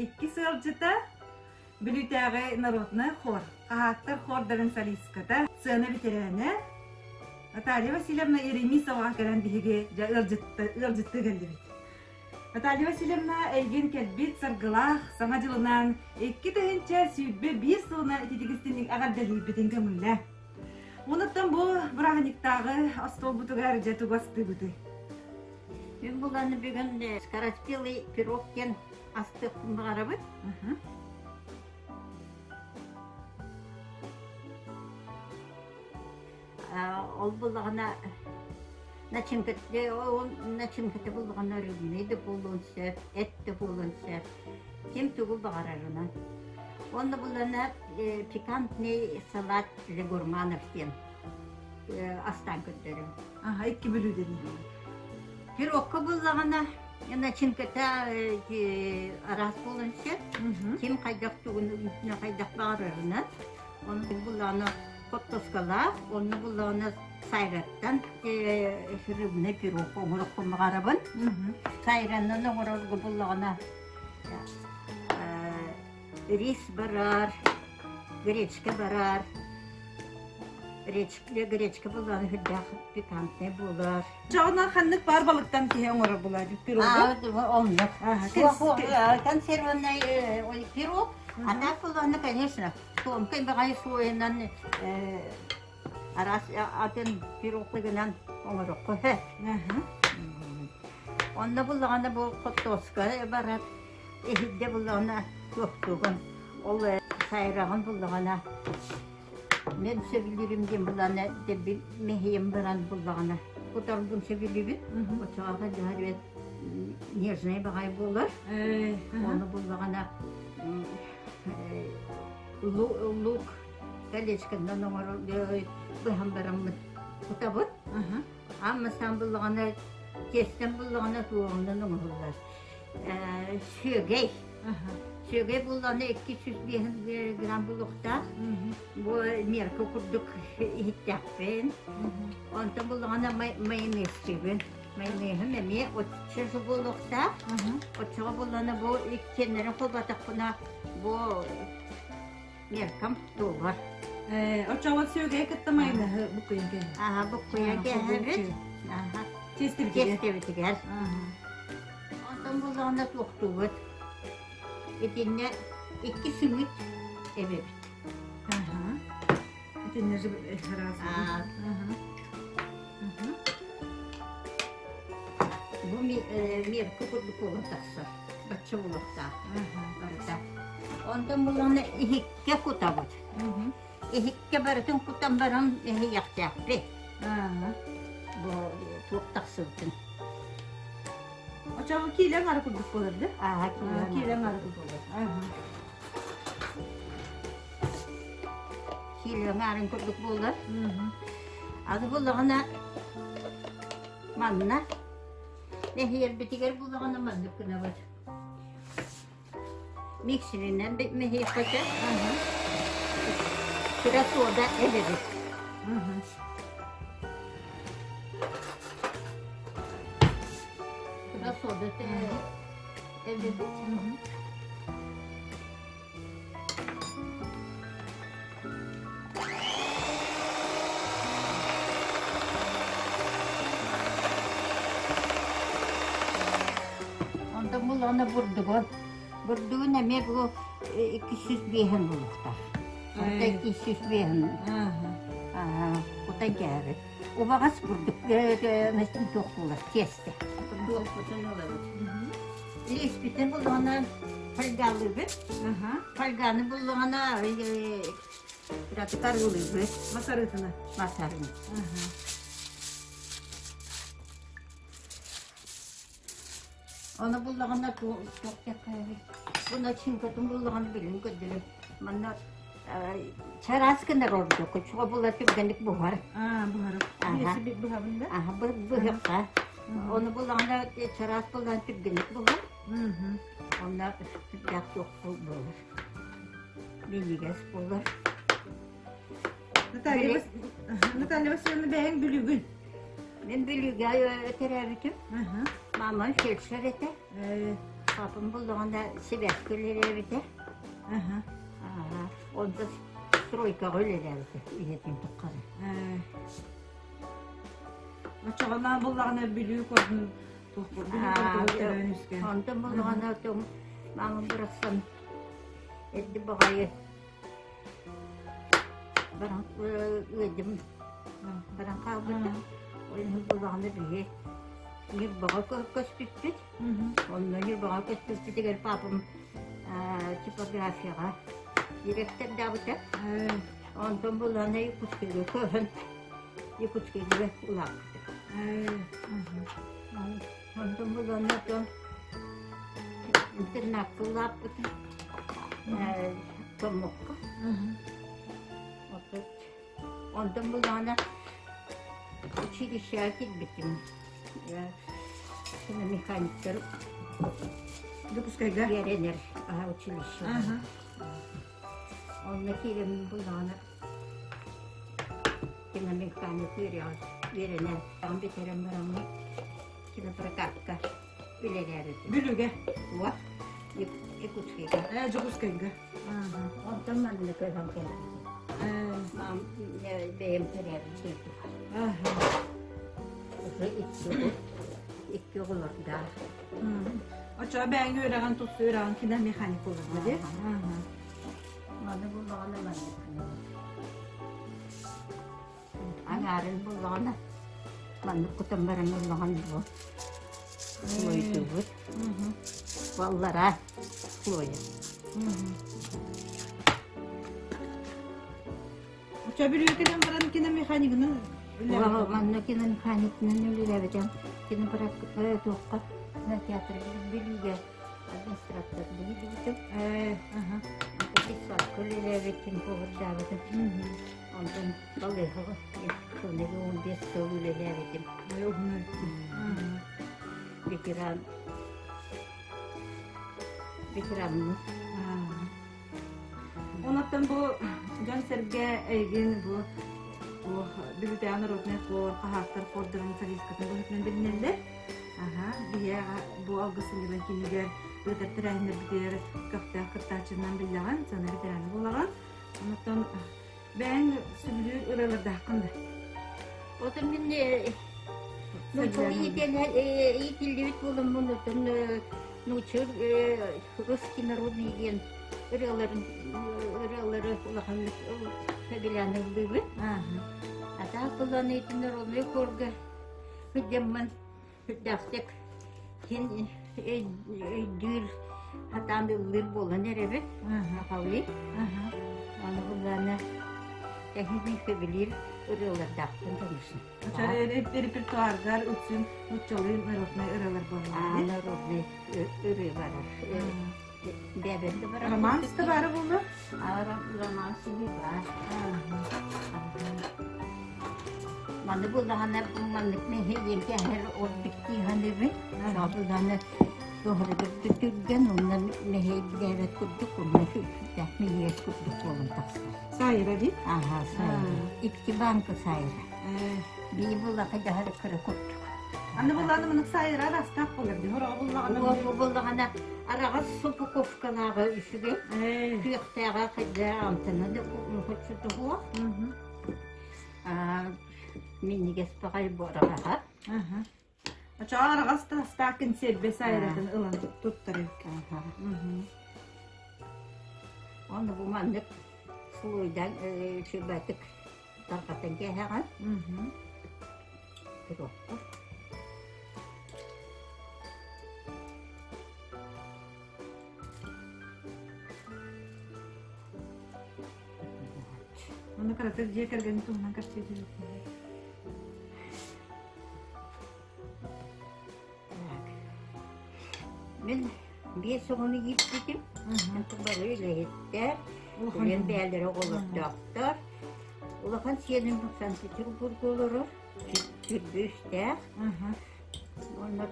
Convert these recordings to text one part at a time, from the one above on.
иккис ыалдьыта Бүлүүтээҕи народнай хор, хаһаактар хордарын солистката, сцена бэтэрээнэ Наталья Васильевна Еремисоваҕа кэлэн биһиги дьэ ыалдьыттыы кэллибит. Наталья Васильевна эйигин кэлбит саргылаах Саҥа дьылынан 2021 сылынан ититигистинник эҕэрдэлиирбитин көҥүллээ. Онуттан бу бырааһынньыктааҕы остуолбутугар дьэ тугу астыыбытый? Мин буланы бүгүн скороспелый пирог диэн астыахпын баҕарабыт. Ол буллаҕына начинката буллаҕына рыбный да буолуон сөп, эт да буолуон сөп. Ким тугу баҕарарынан. Уонна буллана пикантный салат для гурманов диэн астаан көрдөрөм. Аха, икки бүлүүдэни. Пирогка буллаҕына начинката араас буолуон сөп. Ким хайдах тугун хайдах баҕарарынан. Ону буллаҕына хортуоскалаах, онно буллаҕына сайраттан рыбный пирог оҥоруохпун баҕарабын. Сайраннан оҥорорго буллаҕына рис барар, гречка барар. Гречка буллаҕына үрдээх пикантный буолар. Дьоҕуна ханнык баар балыктан киһи оҥорор буолар пирогу? Оннук. Консервный пирог. А так буллаҕына, конечно, Туомкай баҕайы суойунан араас атын пирогынан оҥороххо сөп. Онно буллаҕына бу хортуоска барар, иһирдьэ буллаҕына туохтуугун, ол сайраҕын буллаҕына мен сөбүлүүрүм диэн буллаҕына дэлби мэһийэн баран буллаҕына кутарбын сөбүлүүбүн. Оччоҕо хайдах эрэ нежнай баҕайы буолар. Ону буллаҕына Лук колечканан оҥорор быһан бараммыт кутабыт. Аан буллаҕына тиэстэн буллаҕына туоҕунан оҥоһуллар. Сүөгэй. Сүөгэй буллаҕына 205 грамм булуохтаах. Бу мерка курдук иһиттээхпин. Онтон буллаҕына майонезтыыбын. Майонеһым эмиэ отче буолуохтаах. Оччоҕо буллаҕына бу иккиэннэрин холботохпуна бу меркам туолар. Оччоҕо сүөгэйи кытта майонеһы буккуйан кээһэбит. Аха, буккуйан кээһэбит. Аха. Тиэстэбитигэр. Тиэстэбитигэр. Онтон буллаҕына туохтуубут. Итиннэ икки сымыыт эбэбит. Аха. Итиннэ же раз. Бу мерка курдук буолан тахсар. Бачча буолуохтаах барыта. Онтон буллаҕына иһиккэ кутабыт. Иһиккэ барытын кутан баран иһийэхтээхпит. Бу туох тахсыбытын. Оччоҕо киилэ аҥара курдук буолар да? Ааһа киилэ аҥара курдук буолар. Киилэ аҥарын курдук буолар. Аны буллаҕына манна мэһийэрбитигэр буллаҕына маннык гынабыт. Миксеринэн мэһийэххэ кыра суода эбэбит. Кыра суода эбэбит. Онтон буллаҕына бурдугун, бурдугун эмиэ бу 205 булуохтаах. Онто 205 кута кээбит. Убаҕас бурдук туох буолар, тиэстэ. Туохпутун ылабыт. Лиспитин буллаҕына фольгалыыбыт. Фольганы буллаҕына кыратык арыылыыбыт. Мас арыытына. Мас арыын. Ону буллаҕына туох Бу начинкатын буллаҕына билин көрдөрүм. Манна чараас гынар ордук. Чуга була түргэнник буһар. Аа, буһар. Биэси быһабын да? Аха, быһыахха. Ону буллаҕына чараас буллаҕына түргэнник буһар. Онно сүрдээх туох буолар. Минньигэс буолар. Наталья, Наталья Васильевна бэйэҥ Бүлүүгүн? Мин Бүлүүгэ төрөөбүтүм. Мамам фельдшер этэ. Папам буллаҕына сибээскэ үлэлээбитэ. Онто стройкаҕа үлэлээбитэ үйэтин тухары. Оччоҕуна буллаҕына Бүлүү куоратын Бүлүү куоратыгар төрөөн үскэ. Онтон буллаҕына маамам барахсан эрдэ баҕайы баран ыалдьым баран хаалбыта. Ол иһин буллаҕына биһи Ньурбаҕа көспүппүт. Онно Ньурбаҕа көспүппүтүгэр папам типографияҕа директордаабыта. Онтон буллаҕына Якутскайга көһөн Якутскайга улааппыта. Онтон буллаҕына интернакка улааппыта. Томмокко. Онтон буллаҕына училищеҕа киирбитим. Механиктар Дьокуускайга үөрэнэр училищеҕа. Онно киирэн буллаҕына киномеханик үөрэҕэр үөрэнэн бүтэрэн бараммын кинопрокатка үлэлээбитим. Бүлүүгэ? Уот Якутскайга. Дьокуускайга. Онтон манна көһөн кэлбитим. Бэйэм төрөөбүт дойдубар. Икки оҕолордоох. Оччоҕо бэйэҥ үөрэҕин тус үөрэҕин киномеханик буолар дии. Маны буллаҕына маннык Аҥаарын буллаҕына маннык кутан баран ыллаҕын бу слойдуубут. Баллара слойа. Оччо бүлүүкэнэн баран киномеханикынан үлэлээбитим. Манна киномеханикынан үлэлээбитим. Кинопрокат туохха кинотеатр Бүлүүгэ администратор билибитим. Детсадка үлэлээбитим, повардаабытым. Онтон балыыһаҕа сыллыгы 15 сыл үлэлээбитим. Ветеран ветеранмын. Онуттан бу дьон-сэргэ эйигин бу Бүлүүтээҕи народнай хор, хаһаактар хордарын солисткатын быһыытынан билинэллэр. Аха, биһиэхэ бу алгыс сылдьыбан кинигэр ыытар тэрээһиннэрбитигэр көхтөөх кыттааччынан биллэҕин, сана ветераны буолаҕын. Онуттан бэйэҥ сөбүлүүр ырыалардааххын да? Отон мин иитиллибит буоламмын отон нуучча русский народный диэн ырыаларын ырыалары улаханнык сөбүлээн ыллыыбын. А так булан ити народный хорга сылдьаммын сүрдээхтик син өйдүүр сатаан ыллыыр буолан эрэбин сахалыы. Аны буллаана эһиги сөбүлүүр ырыалардаахпын конечно. Репертуаргар үксүн нуччалыы народнай ырыалар буоллар. Народный ырыа барар. Бэбэр да барар. Романс да баара буолла? Романс баар. Маны буллаҕына маннык нэһилиэм кэһэр ордук дии саныыбын. Буллаҕына туһарыгар түргэн уонна нэһилиэбэт курдук уонна сүрдээх минньигэс курдук буолан тахсар. Сайра дии? Аха, сайра. Икки банка сайра. Бии буллаха дьаһар кыра курдук. Аны буллаҕына мынык сайра арастаах буолар дии. Хороҕо буллаҕына буллаҕына араҕас упаковкалааҕы үчүгэй. Күөхтээҕэ хайда амтана да хоччутуһуох. Минньигэс баҕайы буораҕаһа. Оччоҕо араҕас тастаах кэнсиэрбэ сайратын ылан туттарык. Ону бу маннык слойдан үчүгэйдик тарҕатан кээһэҕин. Туруохха. Оны кыратык дьиэ кэргэнин туһунан кэпсиир Так. Мин биэс оҕону ииппитим. Бары үлэһиттэр, үлэм бэйэлэрэ оҕолордоохтор. Улахан сиэним Санкт-Петербурга олорор, түрбүүстээх. Уонна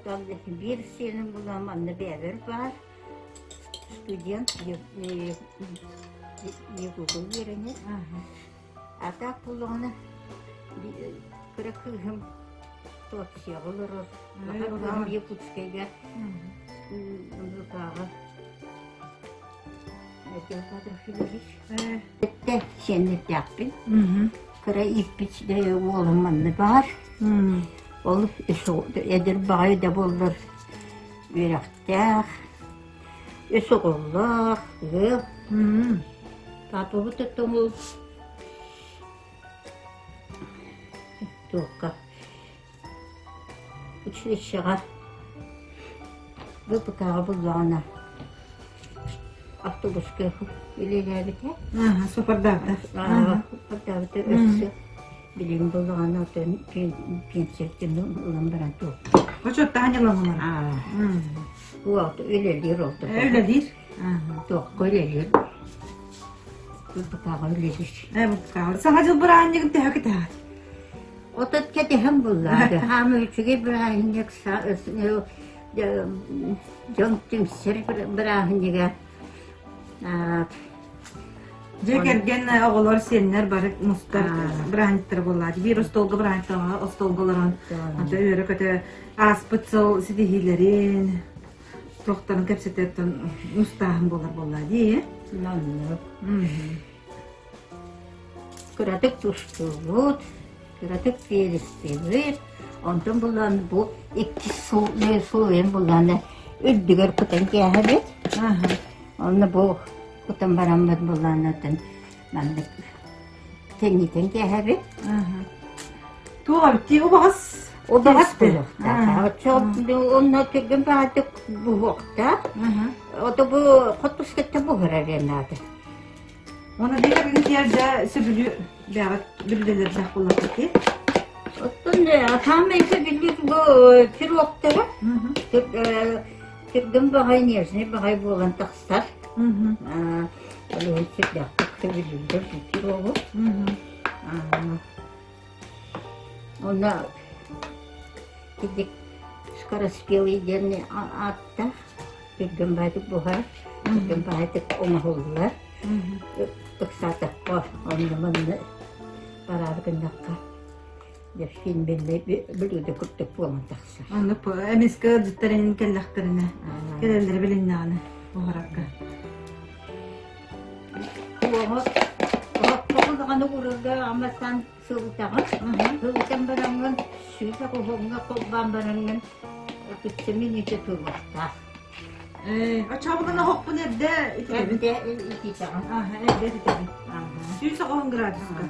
биир сиэним булан манна бэйэбэр баар. Студент Якуту үөрэнэр. А так буоллаҕына кыра кыыһым Туапсияҕа олорор. Улахан кыыһым Якутскайга. Лукаҕа Этте сиэннэрдээхпин. Кыра ииппит уолум манна баар. Ол эдэр баҕайы да буоллар үөрэхтээх, үс оҕолоох, ыал. Папабыт оттон ол туохха Училищеҕа ВПК-ҕа буллаҕына автобуска үлэлээбитэ. Сопордаабыта. Сопордаабыта өссө билигин буллаҕына отон пенсияттан ылан баран туох. Очоттаан ылан Уолта үлэлиир олто. Үлэлиир. Туохка үлэлиир. ВПК-ҕа үлэлиир. ВПК-ҕа. Саҥа дьыл бырааһынньыгын төһө кэтэһэҕит? Отут кэтэһэн буллаары. Хаамыы үчүгэй бырааһынньык дьон түмсэр бырааһынньыга. Дьиэ кэргэн оҕолор, сиэннэр бары мустар бырааһынньыктара буоллаат. Биир остуолга бырааһынньыктаҕа остуолга олорон ата үөрэ-көтө ааспыт сыл ситиһиилэрин, туохтарын кэпсэтэртэн мустааһын буолар буоллаа дии. Маннык. Кыратык тустубут, кыратык биэристибит, онтон булан бу иккис суолуйан буллаҕына үрдүгэр кутан кээһэбит. Онно бу кутан бараммыт буллаҕына маннык тэнитэн кээһэбит. Туох эбит убаҕас Убаҕас буһуохтаах. Онно түргэн баҕайытык буһуохтаах. Ото бу хотускатта буһарар наада. Уонна биир тиэрдэ сөбүлүү бэҕэт бүлүүлэлэрдээх буоллахпыт Оттон саамай сөбүлүүр бу пироктара түргэн баҕай нежный баҕай буолан тахсар. Ол иһин сүрдээхтик сөбүлүүллэр бу пирогу. Онно ити скороспелый диэн ааттаах түргэн баҕайытык буһар, түргэн баҕайытык оҥоһуллар. Ыксаатахха онно манна бараары гыннахха дьэ биллэ бүлүүдэ курдук буолан тахсар. Оннук эмискэ ыалдьыттар эҥин кэллэхтэринэ кэлэллэрэ билиннэҕинэ буһарарга. Уоҕу даҕаны урарга амматтан сылытаҕын. Сылытан бараҥҥын сүүсэ хоһуҥҥа холбоон бараҥҥын отучча мүнүүтэ туруохтаах. Оччоҕуна оһохпун эрдэ ититэбин. Эрдэ ититэҕин. Аха, эрдэ ититэбин. 190 градуска.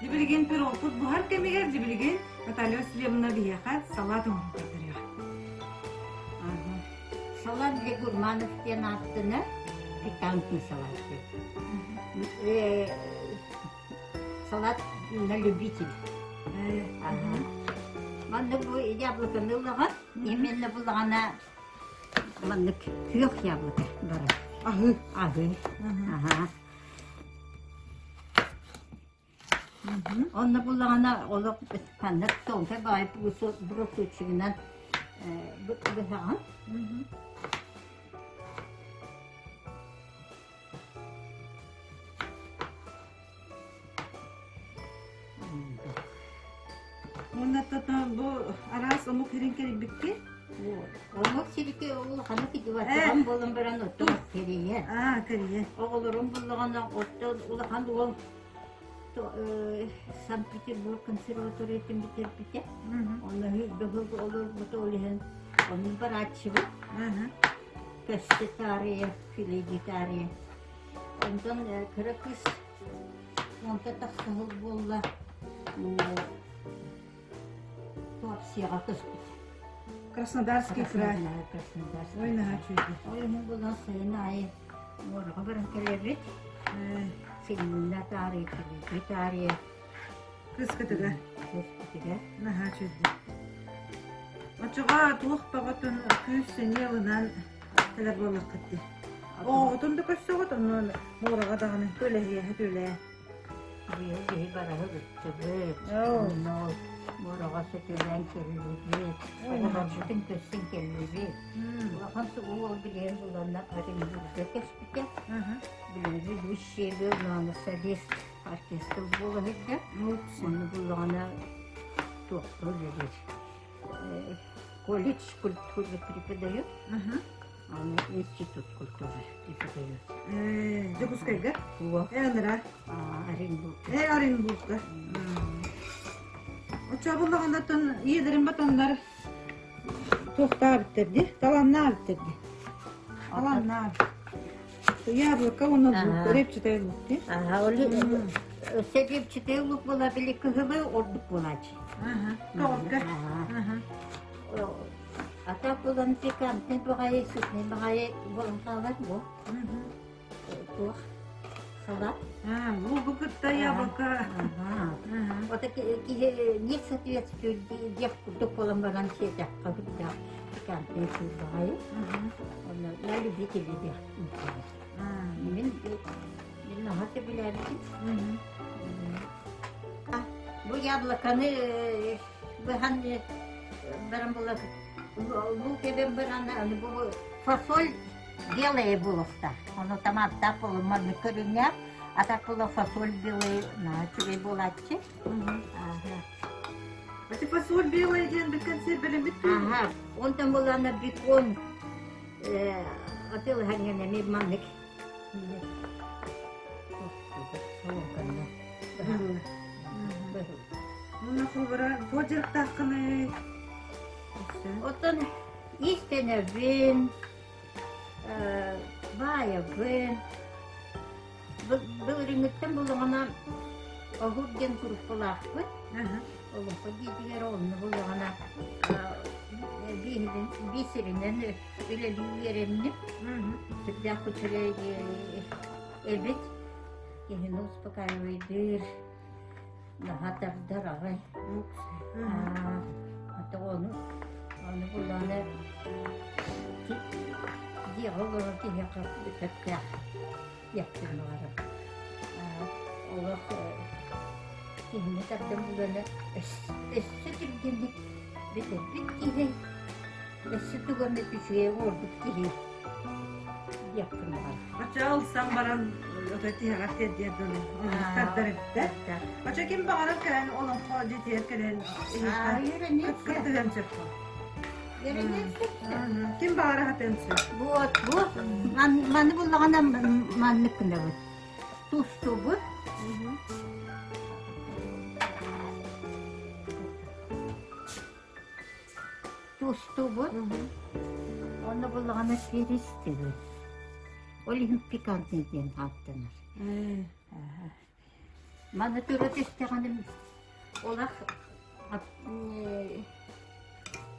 Дибилигин пирогпут буһар кэмигэр дибилигин Наталья Васильевна биһиэхэ салат оҥорон көрдөрүөҕэ. Салат для гурманов диэн ааттанар пикантный салат. Салат на любитель. Маннык бу яблоконы ылаҕын, именно буллаҕына маннык күөх яблоко барар. Аһыы. Аһыы. Аһаа. Онно буллаҕына олох ханнык тонкай баҕайы брусочегынан быһаҕын. Уонна бу араас омук сирин кэрийбикки? Омук сирики улаханнык кидибаттаҕым буолан баран оттон кэрийэ. Аа, кэрийэ. Оҕолорум буллаҕына оттон улахан уол Санкт-Петербург консерваториятын бүтэрбитэ. Онно быһыл олорбута ол иһин оннук барааччыбыт. Көстө таарыйа, күлэйдии таарыйа. Онтон кыра кыыс онто тахсыһыл буолла Туапсияҕа көспүт. Краснодарский край. Краснодарский. Ой, наһаа үчүгэй. Ой, иһин булан сайын аайы муораҕа баран кэлэбит. Синнэ таарыйа, күлүүтүү таарыйа. Кыыскытыгар. Кыыскытыгар. Наһаа үчүгэй. Оччоҕо туох бөҕөтүн күүс сэниэ ылынан кэлэр буоллаххыт дии. Оҕоҕутун да көрсөҕүт, онон муораҕа даҕаны төлөһүөһэ төлөө. Быйыл биһи бараһы ыттыбыт, онно муораҕа сөтүөлээн кэллибит, оҕолорбутун көрсөн кэллибит. Улахан уол билигин буланна Оренбурга көспүтэ. Билигин ведущий был, но солист оркестр буола сылдьар. Онно буллаҕына туохта үлэлиир. Колледж культуры преподает, аны институт культуры преподает. Дьокуускайга? Суох. Э, Оренбург. Э, Оренбургка. Оччоҕо ийэлэрин батаннар туохтаа эбиттэр дии, талааннаах эбиттэр дии. Талааннаах. Яблоко уонна лук, репчатый лук дии. Ага, ол өссө репчатый лук буола били кыһылы ордук буолааччы. Ага, тоҕорго. Ага. А так булан пикантный баҕайы, сытный баҕайы буолан хаалар бу. Туох салат. А, лугу кытта яблоко. Вот киһи не соответствует диэх курдук буолан баран сиэтэххэ курдаах пикантный сыр баҕайы. На любители диэх. Мин мин наһаа сөбүлээбитим. Бу яблоканы быһан баран була лук эбэн баран бу фасоль белая буолуохтаах. Ону томаттаах буолун маннык көрүҥнээх, а так була фасоль белый наһаа үчүгэй буолааччы. Ити фасоль белая диэн биккэн сиэрбэлэммит Ага. Онтон булана бекон атыылаһан эмиэ маннык Муна холбора туох дьарыктааххыный? Оттон иистэнэбин, баайабын. Былырыыҥҥыттан булаҕына оһур диэн куруппалаахпыт. Олоҥхо дьиэтигэр онно булаҕына биисэринэн үлэлии үөрэнним. Сүрдээх үчүгэй эбит. Киһини успокаивайдыыр, наһаа тардар аҕай. Ата ону ону булааны дьиэҕэ олорор киһиэхэ сөптөөх диэхпин баҕарабын. Олох киһини тардан буланы өссө түргэнник бүтэрбит киһи Өссө тугу эмэ үчүгэй оҥорбут киһи диэхпин баҕарабын. Оччо ылсан баран ото тиһэҕэр тиэрдиэр дылы тардар эбиттэр. Оччо ким баҕарар кэлэн олоҥхо дьиэтигэр кэлэн кыттыһыан сөп Ким баҕарар хатыан сөп. Вот, бу маны буллаҕына маннык гынабыт. Тустубут. Тустубут. Онно буллаҕына перистибит. Ол иһин пикантный диэн ааттанар. Маны тура түстэҕинэ олох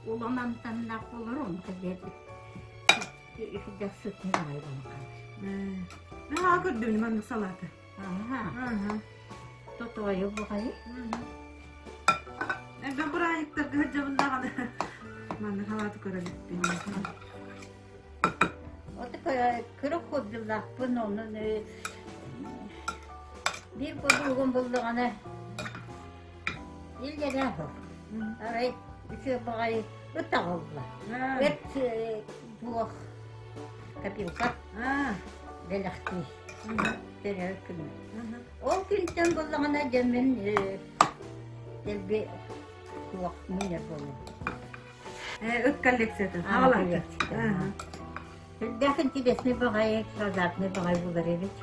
улам амтаннаах буолар онно диэбит. Үһүдэх сытын аҕай буолан хаалар. Аа көрдүм маннык салааты. Аха. Тотоойу буҕайы. Элбэх бырааһыктарга сылдьабын даҕаны маннык халааты көрө иликпин. Вот кыра хоббилаахпын онон биир подругум буллаҕына иллэрээ арай үчүгэй баҕайы ыт аҕалла. Бэрт туох копилка бэлэхтии төрөөбүт күнүм. Ол күнтэн буллаҕына дьэ мин дэлби туох мунньар буоллум. Ыт коллекциятын аҕалаата. Сүрдээх интересный баҕайы, азартный баҕайы булар эбит.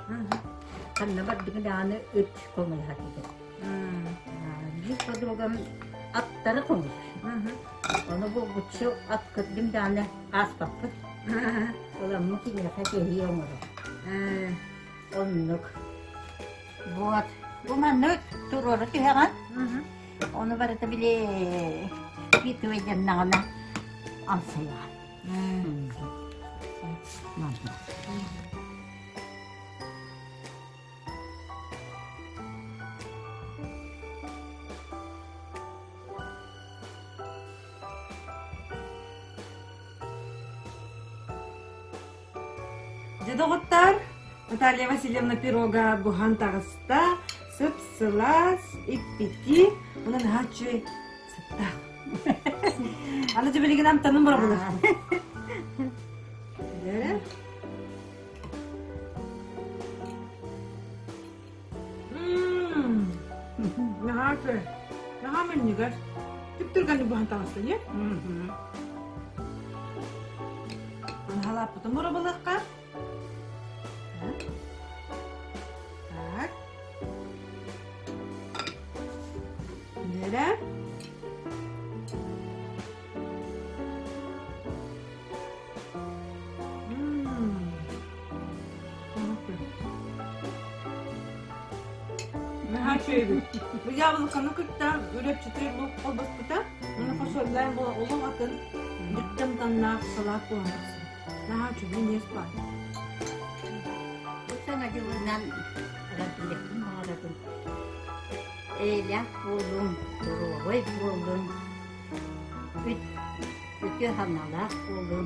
Ханна бардыгын даҕаны ыт көҥүлһат этэ. Биир подругам аттары көҥүл. Ону булгуччу ат көрдүм даҕаны ааспаппыт. Ыламмыт киниэхэ кэһии оҥорор. Оннук. Вот. Бу маннык туруору түһэҕин. Ону барыта били питывайданнаҕына амсайаҕын. Дьэ доҕоттор, Наталья Васильевна пирога буһан таҕыста, сып-сылаас, иппити, онон наһаа үчүгэй сыттаах. Аны дьэ билигин амтанын барабылар. Дьэ. Наһаа үчүгэй. Наһаа минньигэс. Түп-түргэнник буһан таҕыста, не? Салааппытын боробалыахха. Так. Нэрэ. Наһаа үчүгэй. Бу яблоканы кытта үрөпчүтү холбоспута. Уну фасольлаан була олох атын дьүттэн таннаах салаат буолан тахсар. Наһаа үчүгэй ньиэс баар. Бу саҥа дьылынан эҕэрдэлиэхпин баҕарабын. Эйэлээх буолуҥ, доруобай буолуҥ, үтүө санаалаах буолуҥ.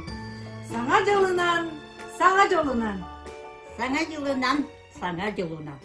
Саҥа дьылынан, саҥа дьолунан! Саҥа дьылынан, саҥа дьолунан!